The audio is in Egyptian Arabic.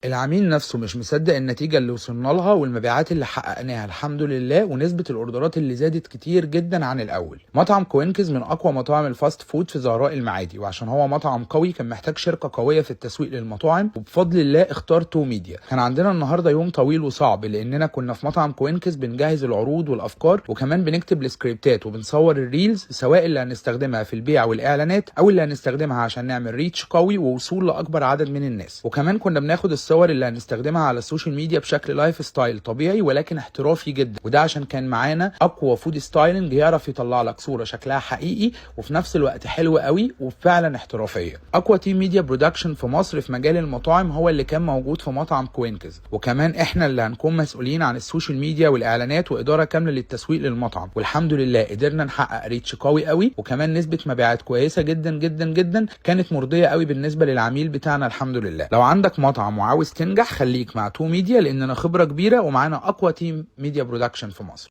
العميل نفسه مش مصدق النتيجة اللي وصلنا لها والمبيعات اللي حققناها الحمد لله، ونسبة الاوردرات اللي زادت كتير جدا عن الاول. مطعم كوينكز من اقوى مطاعم ال fast food في زهراء المعادي، وعشان هو مطعم قوي كان محتاج شركة قوية في التسويق للمطاعم، وبفضل الله اختار تو ميديا. كان عندنا النهارده يوم طويل وصعب لاننا كنا في مطعم كوينكز بنجهز العروض والافكار، وكمان بنكتب السكريبتات وبنصور ال reels سواء اللي هنستخدمها في البيع والاعلانات او اللي هنستخدمها عشان نعمل reach قوي ووصول لاكبر عدد من الناس. وكمان كنا بناخد الصور اللي هنستخدمها على ال social media بشكل lifestyle طبيعي ولكن احترافي جدا، وده عشان كان معانا اقوى food styling يعرف يطلع لك صوره شكلها حقيقي وفي نفس الوقت حلو قوي وفعلا احترافيه. اقوى team media production في مصر في مجال المطاعم هو اللي كان موجود في مطعم كوينكز، وكمان احنا اللي هنكون مسؤولين عن ال social media والاعلانات واداره كاملة للتسويق للمطعم. والحمد لله قدرنا نحقق reach قوي قوي، وكمان نسبه مبيعات كويسة جدا جدا جدا كانت مرضية قوي بالنسبة للعميل بتاعنا الحمد لله. لو عندك مطعم وعاوز تنجح خليك مع تو ميديا، لاننا خبره كبيرة ومعانا اقوى team media production في مصر.